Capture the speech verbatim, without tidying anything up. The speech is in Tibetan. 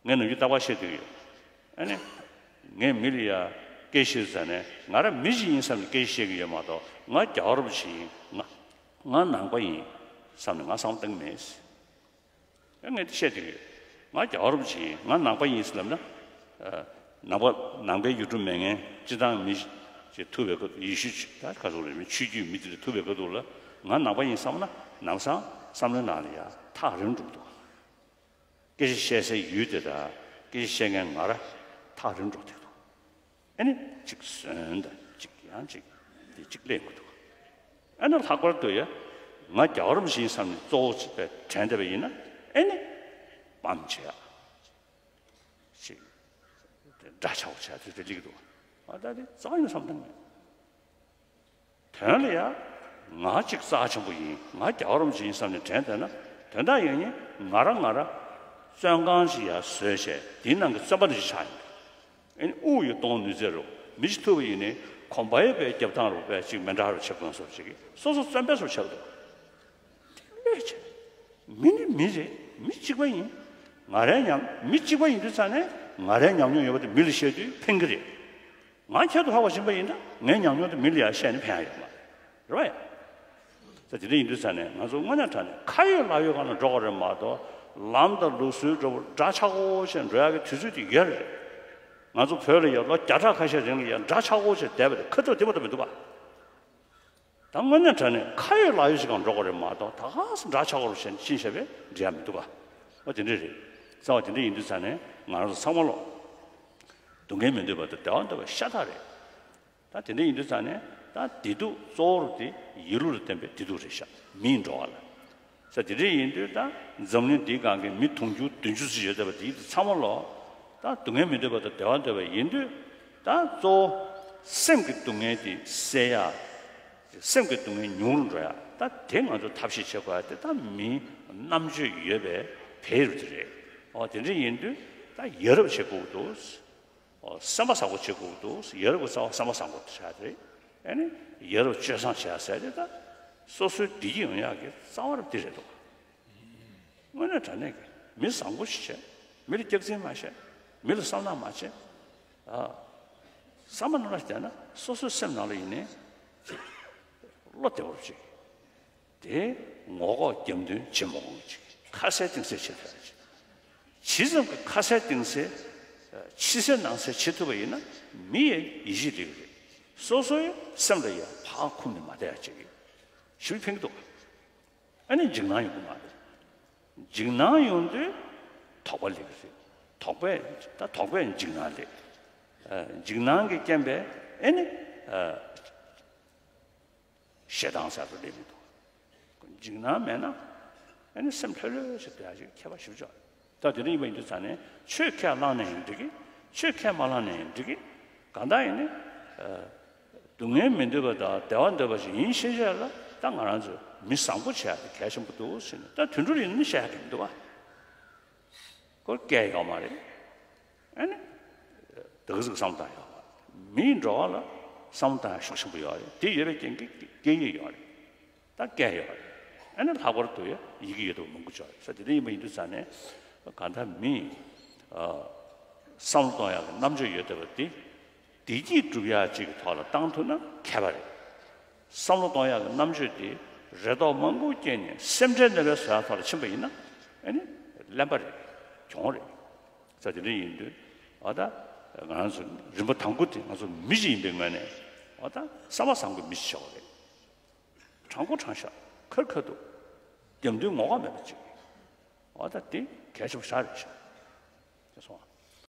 ངས་ནམ་རྒྱུན་རྟག་པར་བཤད་སྡོད་ཡོད། ཨ་ནི། ངས་མི་ལ་ཡ་སྐད་ཆ་བཤད་ཟེར་ནས་ང་རང་མི་ཞིག་ཡིན་བསམ་ནས་སྐད་ཆ་བཤད་ཀྱི་ཡོད་མ་གཏོགས། ང་རྒྱལ་བ་རིན་པོ་ཆེ་ཡིན། ང་ང་ནང་པ་ཡིན་བསམ་ནས་ང་བསམ་བློ་བཏང་གི་མེད། ཨ། ངས་དེ་བཤད་སྡོད་ཀྱི་ཡོད། ང་རྒྱལ་བ་རིན་པོ་ཆེ་ཡིན། ང་ནང་པ་ཡིན་ཟེར་ལབ་ན། ཨ། ནང་པ་ནང་པའི་ཡུལ་གྲུ་མེད་མཁན་སྤྱིར་བཏང་མི་ཞིག་ཐུག་པའི་སྐབས། ཡེ་ཤུ་ད་ག་ཚོད་རེད། མི་ཆོས་བརྒྱུད་མི་དེ་འདྲ་ཐུག་པའི་སྐབས་དུས་ལ་ང་ནང་པ་ཡིན་བསམ་ན་ནམ་སང་བསམ་བློའི་ནང་ལ་ཡ་ཐག་རིང་འགྲོ་གི་འདུག། སྐད་ཆ་བཤད་སའི་ཡུལ་དེ་དང་སྐད་ཆ་བཤད་མཁན་ང་རང་ཐག་རིང་འགྲོ་བསྡད་འདུག། ཨ་ནི་གཅིག་ཟོན་དང་གཅིག་ཡང་གཅིག་དེ་གཅིག་ལེན་དགོས་འདུག། ཨ་ནི་ལྷག་པར་དུ་ཡ་ང་རྒྱལ་བ་རིན་པོ་ཆེ་ཡིན་བསམ་ནས་གཙོ་བོ་བྱས་དྲན་བསྡད་པ་ཡིན་ན། ཨ་ནི་སྤམ་བྱེད་ཡག་ཅིག་དེ་འདྲ་ཆགས་པོ་བྱེད་ཡག་དེ་འདྲ་སླེབས་ཀྱི་འདུག། ཨ། ད་དེ་རྩ་བ་ནས་བསམ་བཏང་མེད། དོན་ལ་ཡ་ང་གཅིག་རྩ་ཆེན་པོ་ཡིན། ང་རྒྱལ་བ་རིན་པོ་ཆེ་ཡིན་བསམ་ནས་དྲན་བསྡད་ན། དོན་དག་ཡིན་ཡིན་ང་རང་ང་རང་བཙོན་ཁང་ཞིག་ཡར་བཟོས་བྱས་དེའི་ནང་གི་བཙོན་པ་འདྲ་ཞིག་ཆགས་ཡིན། ཨ་ནི་དབུགས་ཡོད་གཏོང་ནུས་ཚད་རུ་མི་ཞིག་ཐུག་པ་ཡིན་ནའི་གོམ་པ་ཡོད་པའི་རྒྱབ་ཐང་རུ་པས་ཅིག་མི་འདྲ་རུ་བྱེད་དགོས་བཟོ་ཅིག་སོ་སོ་བཙོན་པའི་བཟོ་བྱེད་དགོས། དེ་ལས་ཆེ། མི་ནི་མི་རེད། མི་གཅིག་པ་ཡིན། ང་རའི་ཉམས། མི་གཅིག་པ་ཡིན་དུས་ཙང་ནས་ང་རའི་ཉམས་མྱོང་ཡོད་པ་དེ་མི་ལ་བཤད་དུས་ཕན་གྱི་རེད། ང་ཁྱད་དུ་འཕགས་པ་ཡིན་པ་ཡིན་ན་ངའི་ཉམས་མྱོང་དེ་མི་ལ་ཡང་བཤད་ནས་ཕན་ཡ་ཡོད་མ་རེད། རེད་པ། ཡ། ད་དེ་འདྲ་ཡིན་དུས་ཙང་ནས་ང་ཚོ་དངོས་གནས་དྲང་གནས་ཁ་ཡོད་ལག་ཡོད་སྒང་ལ་འགྲོ་དགོས་རེད་མ་གཏོགས། ལམ་དང་ལུགས་སྲོལ་འདྲ་པོ་འདྲ་ཆགས་པོ་བྱས་འགྲོ་ཡག་གི་དུས་ཚོད་དེ་ཡོད་རེད། ང་ཚོ་བོད་ལ་ཡ་ལོ་བརྒྱ་ཕྲག་ཁ་ཤས་རིང་ལ་ཡ་འདྲ་ཆགས་པོ་བྱས་བསྡད་པ་དེ་ཁ་ཐུག་དེ་མ་གཏོགས་མི་འདུག་པ། ད་དངོས་གནས་དྲང་གནས་ཁ་ཡོད་ལག་ཡོད་ཅིག་སྒང་འགྲོ་དགོས་རེད་མ་གཏོགས། ད་ག་སེ་འདྲ་ཆགས་པོ་བྱས་ཕྱིན་བྱས་པས་འགྲིག་ཡ་མི་འདུག་ག། འོ་དེ་འདྲ་རེད། རྩ་བ་དེ་འདྲ་ཡིན་དུས་ཙང་ནས་ང་རང་ཚོ་ཚང་མ་ལོ། སྡུག་བསྔལ་མི་འདོད་པ་དང་བདེ་བ་འདོད་པ་ཤ་སྟག་རེད། ད་དེ་འདྲ་ཡིན་དུས་ཙང་ནས་ད་བདེ་སྡུག་གཙོ་བོ་དེ་ཡིད་བློ་ལ་བརྟེན་པའི་བདེ་སྡུག་རེད་ཤག། མིའི་འགྲོ་བ་ལ། ས་དེ་འདྲ་ཡིན་དུས་ད་འཛམ་གླིང་འདིའི་སྒང་གི་མི་དུང་ཕྱུར་བདུན་ཅུ་ཙམ་ཡོད་བསྡད་པ་དེ་ཚང་མ་ལོ། ད་སྡུག་བསྔལ་མི་འདོད་པ་དང་བདེ་བ་འདོད་པ་ཡིན་དུས། ད་གཙོ་བོ་སེམས་ཀྱི་སྡུག་བསྔལ་དེ་སེལ་ཡ། སེམས་ཀྱི་སྡུག་བསྔལ་ཉུང་རུ་འགྲོ་ཡ། ད་དེ་ང་ཚོ་ཐབས་ཤེས་བྱེད་དགོས་ཡ་དེ་ད་མིའི་རྣམ་དཔྱོད་ཡོད་པའི་བེད་རུ་དེ་རེད། འོ་དེ་འདྲ་ཡིན་དུས་ད་ཡ་རབས་བྱེད་དགོས་འདུག། འོ་སེམས་པ་བཟང་པོ་བྱེད་དགོས་འདུག། ཡ་རབས་ཀྱི་རྩ་བ་སེམས་པ་བཟང་པོ་དེ་ཆགས་དེ་རེད། ཨ་ནི་ཡ་རབས་སྤྱོད་བཟང་བྱེད་ཡ་ཟེར་དེ་ད་སོ་སོའི་བདེ་སྐྱིད་ཡོང་ཡག་གི་རྩ་བ་རུ་དེ་རེད་འདུག། དངོས་གནས་དྲང་གནས་ཀྱི་མི་བཟང་པོ་ཞིག་བྱས། མི་ལ་སྐྱག་རྫུན་མ་བཤད། མི་ལ་བསམ་ནག་མ་བྱེད། ཨ། བསམ་པ་ནང་ལ་བསྡད་ན་སོ་སོའི་སེམས་ནང་ལ་ཡིན་ནའི་བློ་བདེ་བོར་བྱེད། དེ་ངོ་ལྐོག་རྒྱབ་མདུན་བྱེད་མ་དགོས་ཅིག། ཁ་གསལ་གཏིང་གསལ་བྱེད་ཐུབ་ཡ་ཅིག། ཇི་ཙམ་གྱི་ཁ་གསལ་གཏིང་གསལ། ཕྱི་གསལ་ནང་གསལ་བྱེད་ཐུབ་པ་ཡིན་ན་མི་ཡི་ཡིད་ཆེས་སླེབས་ཀྱི་རེད། སོ་སོའི་སེམས་ལ་ཡ་ཕར་འཁུམས་ནས་མ་བསྡད་ཡ་ཅིག་གིས་ཞེ་པོ་ཕན་གྱི་འདུག། ཨ་ནི་འཇིགས་སྣང་ཡོང་གི་མ་རེད། འཇིགས་སྣང་ཡོང་དུས་དོགས་པ་སླེབས་ཀྱི་རེད། དོགས་པས་ད་དོགས་པས་འཇིགས་སྣང་སླེབས། ཨ། འཇིགས་སྣང་གི་རྐྱེན་པས་ཨ་ནི། ཨ། ཞེ་སྡང་ཟེར་བ་སླེབས་མི་འདུག། འཇིགས་སྣང་མེད་ན་ཨ་ནི་སེམས་ལྷོད་ལྷོད་བྱས་བསྡད་ཡ་ཅིག་ཁྱད་པར་ཞེ་པོ་ཅིག་ཡོད་རེད། ད་དེ་འདྲ་ཡིན་པ་ཡིན་དུས་ཙང་ནས་ཆོས་ཁས་བླངས་ནས་ཡང་འགྲིག་གི། ཆོས་ཁས་མ་བླངས་ནས་ཡང་འགྲིག་གི། གང་ལྟར་ཡིན་ནའི། ཨ། སྡུག་བསྔལ་མི་འདོད་པ་དང་བདེ་བ་འདོད་པ་ཞིག་ཡིན་ཕྱིན་ཆད་ལ་ད་ང་རང་ཚོས་མི་བཟང་པོ་བྱེད་ཡ་དེ་གལ་ཆེན་པོ་འདུག་ཟེར་ནས། ད་དུད་འགྲོ་ཡིན་ན་བཤད་ཡ་གི་མི་འདུག་བ། ཁོ་སྐད་ཡོད་མ་རེད། ཨ་ནི། ད་ག་ཟིག་བསམ་བཏང་ཡོད་མ་རེད། མིའི་འགྲོ་བ་ལ་བསམ་བཏང་ཡ་ཤུགས་ཆེན་པོ་ཡོད་རེད། དེ་ཡོད་པའི་རྐྱེན་གྱིས་སྐད་ཡིག་ཡོད་རེད། ད་སྐད་ཡོད་རེད། ཨ་ནི་ལྷག་པར་དུ་ཡ་ཡི་གེ་ཡོད་དུ་མང་པོ་ཅིག་ཡོད་རེད། ས་དེ་འདྲ་ཡིན་པ་ཡིན་དུས་ཙང་ནས་གང་ལྟར་མིས། ཨ། བསམ་བློ་གཏོང་ཡག་གི་རྣམ་དཔྱོད་ཡོད་བསྡད་པ་དེ། བདེ་སྐྱིད་སྒྲུབ་ཡག་ཅིག་གི་ཐོག་ལ་བཏང་ཐུབ་ན་མཁས་པ་རེད། བསམ་བློ་གཏོང་ཡག་གི་རྣམ་དཔྱོད་དེ་རེ་དོགས་མང་པོ་སྐྱེས་ནས་སེམས་ཁྲལ་ནད་པའི་བཟོ་ཡག་ཐོག་ལ་ཕྱིན་པ་ཡིན་ན། ཨ་ནི་གླེན་པ་རེད། གྱོང་རེད། ས་དེ་འདྲ་ཡིན་དུས། འོ་ད་ང་རང་ཚོ་རིམ་པ་དང་པོ་དེ་ང་ཚོ་མི་ཞིག་ཡིན་པའི་ངོས་ནས། འོ་ད་བསམ་པ་བཟང་པོའི་མི་ཞིག་ཆགས་པ་རེད། དྲང་པོ་དྲང་བཞག། ཁ་རི་ཁ་ཐུག། རྒྱབ་མདུན་ངོ་ལྐོག་མེད་པ་ཅིག། འོ་ད་དེ་གལ་ཆེན་པོ་ཞེ་དྲག་རེད་ཤག། དེ་སོང་ང་